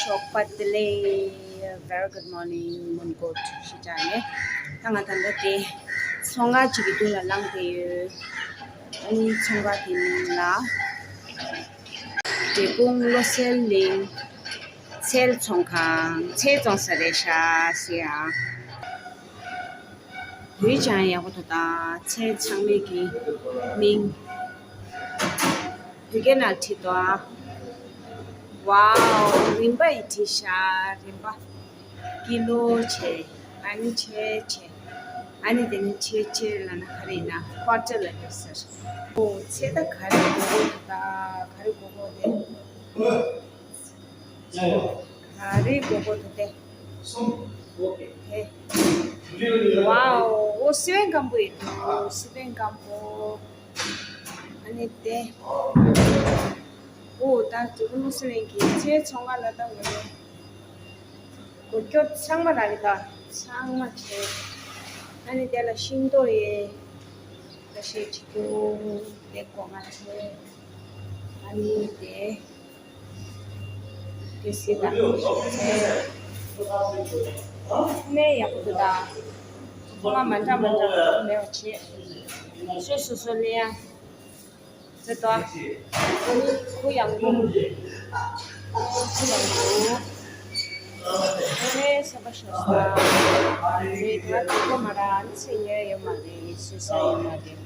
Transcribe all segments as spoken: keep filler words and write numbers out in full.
ཞོགས་པ་བདེ་ལེགས། Very good morning, Moon Goat ཞེས་བྱ་ནས། ད་ང་ད་ལྟ་དེ་ཚོང་ཁང་གཅིག་གི་མདུན་ལ་ལངས་བསྡད་ཡོད། ཨ་ནི་ཚོང་ཁང་དེའི་མིང་ལ་འབྲས་སྤུངས་བློ་གསལ་གླིང་ཚལ་ཚོང་ཁང་། ཚལ་བཙོང་ས་རེད་ཤག་ཟེར་ཡ། བོད་ཡིག་ཡང་ཡག་པོ་འདུག་ད་ཚལ་ཚང་མའི་གི་མིང་བོད་སྐད་ནང་བྲིས་འདུག་ཨ། ཝའོ། རིན་པ་ཡི་བྲིས་ཤག་རིན་པ། ཀི་ལོ་བྱས། ཨ་ནི་ཆེ་ཆེ། ཨ་ནི་དེ་ནི་ཆེ་ཆེ་ལབ་ན་ག་རེ་ཡིན་ན་ཀོ་ཊར་ལབ་ཡོད་ཟེར། ཨོ་ཚེ་ད་ག་རེ་དགོས་དགོས་འདུག་ད་ག་རེ་དགོས་དགོས་དེ། ག་རེ་དགོས་དགོས་འདུག་དེ། དེ། ཝའོ། ཨོ་སི་པན་སྐམ་པོ་ཡོད་འདུག་སི་པན་སྐམ་པོ། ཨ་ནི་དེ། ཨོ་ད་དུ་རུ་སི་པན་གྱི་ཚལ་ཚོང་ཁང་ལ་ད་ངོ་ནས་སྒོ་སྐྱོ་ཚང་མ་རག་གི་ད་ཚང་མ་བྱས། ཨ་ནི་དེ་ལ་ཤིང་ཏོག་ཡེ་ད་ཤེས་ཅི་ཏུ་དེ་སྒོ་ང་བྱས། ཨ་ནི་དེ། དེ་སྲིད་ད། ནས་ཡག་པོ་འདུག་ད། ཁོ་མ་མ་འདྲ་མ་འདྲ་མེད་པ་བྱེད། སོ་སོ་སོ་ལེ་ཡ། ཟེར་ཏོ། ཁུ་ཡང་འདུག་ཁུ་ཡང་འདུག་ཨ་ནི་ས་པ་ཤོ་ས། རེད་ད་ཁོ་མ་ར་ཨ་ནི་སེ་ཉལ་ཡོད་མ་རེད། སུ་ས་ཡོད་མ་རེད།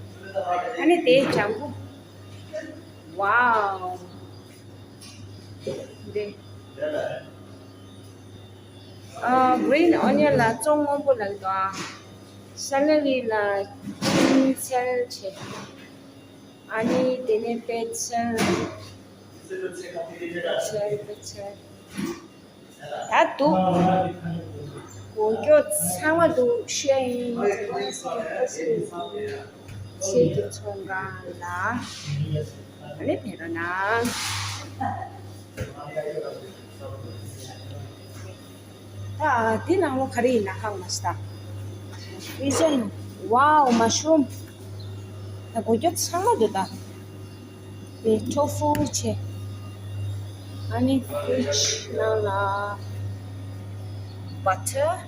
ཨ་ནི་དེ་ལྗང་ཁུ། ཝའོ། འདི། ཨ། green onion ལ་ཙོང་སྔོན་པོ་ལབ་འདུག་ཨ། སེ་ལེ་རི་ལ་ཅིན་ཚལ་བྱས། ཨ་ནི་དེ་ནས་པད་ཚལ། པད་ཚལ་པད་ཚལ། ད་འདུག་སྒོ་སྐྱོ་ཚང་མ་འདུག་ཤེས་ཡིན། ཚེ་གི་ཚོང་ཁང་ལ་ཨ་ནི་ཕེབས་རོགས་གནང་། ད་འདི་ནང་ལོགས་ག་རེ་ཡིན་ན་ཧ་གོ་མ་སོང་ད། ཨི་ཟེར་ན། ཝའོ། མ་ཤ་རུམ། ད་སྒོ་སྐྱོ་ཚང་མ་འདུག་ད། དེ་ཊོ་ཧྥུ་བྱས། ཨ་ནི་ཕི་རིཇ་ནང་ལ་བ་ཊར།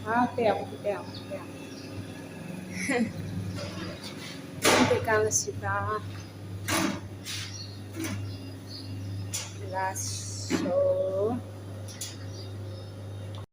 ཨ་དཔེ་ཡག་པོ་དཔེ་ཡག་པོ་དཔེ་ཡག་པོ། དེ་གང་ལ་ཞིག་ད། ལགས་སོ།